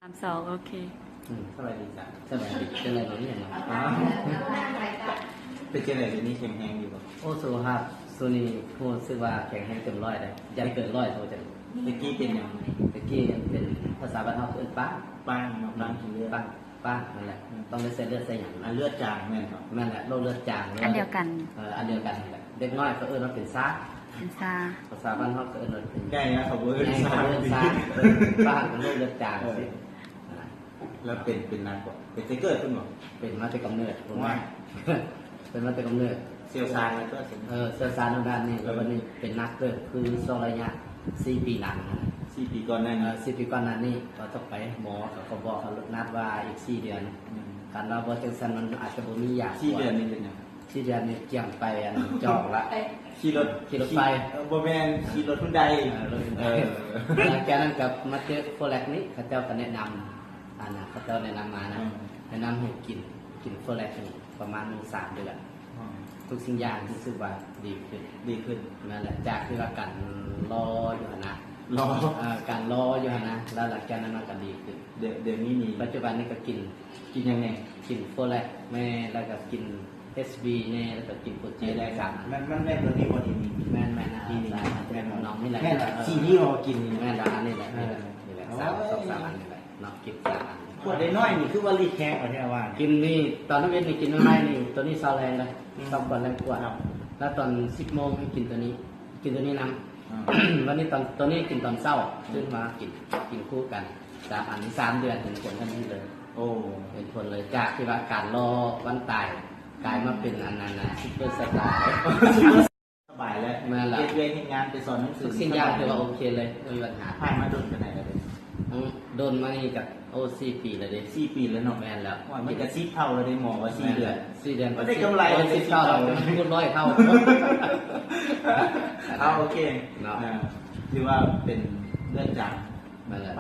ສາມ ສອງ ໂອເຄ. ອືມ ສະບາຍດີຈ້ະ. ສະບາຍດີ. ຈັ່ງໃດບໍ່ມີຫຍັງເນາະ. ອ້າວ ເປັນຈັ່ງໃດ ດຽວນີ້ແຂງແຮງຢູ່ບໍ່? ໂອ້ ສຸຂະພາບຊ່ວງນີ້ຮູ້ສຶກວ່າແຂງແຮງເຕັມຮ້ອຍແລ້ວ, ຢ້ານເກີນຮ້ອຍໂພດ. ແຕ່ກີ້ເປັນຫຍັງ? ແຕ່ກີ້ເປັນ ພາສາບ້ານເຮົາເອີ້ນປ້າງ. ປ້າງເນາະ, ປ້າງກິນເລືອດ. ປ້າງ ປ້າງນັ້ນແຫຼະ. ອືມ ຕ້ອງໄດ້ໃສ່ເລືອດໃສ່ຫຍັງ. ອ່າ ເລືອດຈາງແມ່ນບໍ່? ແມ່ນແຫຼະ, ໂລກເລືອດຈາງເລີຍ. ອັນດຽວກັນ. ເອີ ອັນດຽວກັນແຫຼະ. ເດັກນ້ອຍເຂົາເອີ້ນວ່າເປັນຊາ. ເປັນຊາ. ພາສາບ້ານເຮົາເອີ້ນວ່າເປັນ ໃຫຍ່ແລ້ວເຂົາບໍ່ເອີ້ນຊາ. ເປັນຊາ. ເອີ ປ້າງເປັນໂລກເລືອດຈາງຊິ. ເອີ ແລ້ວເປັນ ເປັນໜັກບໍ່? ເປັນແຕ່ເກີດພຸ້ນບໍ່? ເປັນມາແຕ່ກຳເນີດ. ໂອ້ຍ ເປັນມາແຕ່ກຳເນີດ. ຊ່ຽວຊານແລ້ວຕົວະ. ເອີ ຊ່ຽວຊານທາງດ້ານນີ້. ເອີ ແລ້ວບັດນີ້ເປັນໜັກເຕີບ ຄືຊ່ວງໄລຍະສີ່ປີຫຼັງຫັ້ນນະ. ສີ່ປີກ່ອນໜ້ານີ້. ເອີ ສີ່ປີກ່ອນໜ້ານີ້ ກໍຕ້ອງໄປໝໍ, ເຂົາກໍບອກ ເຂົານັດວ່າອີກສີ່ເດືອນ. ອືມ ຄັນວ່າບໍ່ຈັ່ງຊັ້ນ ມັນອາດຈະບໍ່ມີຢາ. ສີ່ເດືອນນີ້ເປັນຫຍັງ? ສີ່ເດືອນນີ້ກຽມໄປອັນຈອກລະ. ຂີ່ລົດ ຂີ່ລົດໄຟ. ເອີ ບໍ່ແມ່ນ ຂີ່ລົດຮຸນໄດ. ເອີ ລົດຮຸນໄດ. ເອີ ຫຼັງຈາກນັ້ນກໍມາເຈີໂຟເລັກນີ້ ເຂົາເຈົ້າກໍແນະນຳ ອັນນະ ເຂົາເຈົ້າແນະນຳມານະ. ອືມ ແນະນຳໃຫ້ກິນ ກິນໂຟເລັກນີ້ປະມານສາມເດືອນ. ອືມ ທຸກສິ່ງຢ່າງຮູ້ສຶກວ່າດີຂຶ້ນ. ດີຂຶ້ນ. ນັ້ນແຫຼະ ຈາກທີ່ວ່າການລໍຢູ່ຫັ້ນນະ. ລໍ. ເອີ ການລໍຢູ່ຫັ້ນນະ ແລ້ວຫຼັງຈາກນັ້ນມັນກໍດີຂຶ້ນ. ດຽວ ດຽວນີ້ນີ້ ປັດຈຸບັນນີ້ກໍກິນ ກິນຫຍັງແດ່? ກິນໂຟເລັກແມ່ ແລ້ວກໍກິນເອສບີແດ່ ແລ້ວກໍກິນໂປຣຕີນແດ່. ມັນ ມັນແມ່ນຕົວນີ້ບໍ່? ທີ່ມີ ແມ່ນໆ ອ່າ ນີ້ ນີ້ ສາມອັນ ແມ່ນບໍ່? ນ້ອງນີ້ແຫຼະ. ແມ່ນລະ ເອີ ສີ່ນີ້ເຮົາກິນນີ້. ແມ່ນລະ ອັນນີ້ແຫຼະ ນີ້ແຫຼະ ນີ້ແຫຼະ. ໂອ້ຍ ສາມ ສອງສາມອັນນີ້ແຫຼະເນາະ ກິນສາມອັນ. ຂວດນ້ອຍໆນີ້ຄືວ່າລິດແຮງກວ່າແທ້ວ່າ. ກິນນີ້ຕອນທຳອິດນີ້ ກິນໃໝ່ໆນີ້ ຕົວນີ້ເຊົ້າແລງເດ້. ອືມ ເຊົ້າກ່ອນແລງກວດ. ແລ້ວຕອນສິບໂມງໃຫ້ກິນຕົວນີ້ ກິນຕົວນີ້ນຳ. ອືມ ວັນນີ້ຕອນ ຕົວນີ້ກິນຕອນເຊົ້າ ອືມ ຕື່ນມາກິນ ກິນຄູ່ກັນ. ສາມອັນນີ້ ສາມເດືອນເຫັນຜົນທັນທີເລີຍ. ໂອ້ ເຫັນຜົນເລີຍ ຈາກທີ່ວ່າການລໍວັນຕາຍ ກາຍມາເປັນອັນນັ້ນນະ ຊຸບເປີສະຕາ. ສະບາຍແລ້ວ. ແມ່ນລະ. ເຮັດວຽກເຮັດງານ ໄປສອນໜັງສື ທຸກສິ່ງຢ່າງຖືວ່າໂອເຄເລີຍ ບໍ່ມີບັນຫາ. ຜ່ານມາດົນປານໃດແລ້ວເດ? ອືມ ດົນມານີ້ກໍ ໂອ້ ສີ່ປີແລ້ວເດ. ສີ່ປີແລ້ວເນາະ. ແມ່ນແລ້ວ. ໂອ້ຍ ມັນກໍສິບເທົ່າແລ້ວເດ ໝໍວ່າສີ່ເດືອນ. ແມ່ນແຫຼະ ສີ່ເຄູນ. ມັນໄດ້ກຳໄລສິບເທົ່າ ຄູນຮ້ອຍເທົ່າ. ເອົາ ໂອເຄເນາະ. ອ່າ ຖືວ່າເປັນເລືອດຈາງ. ແມ່ນແຫຼະ.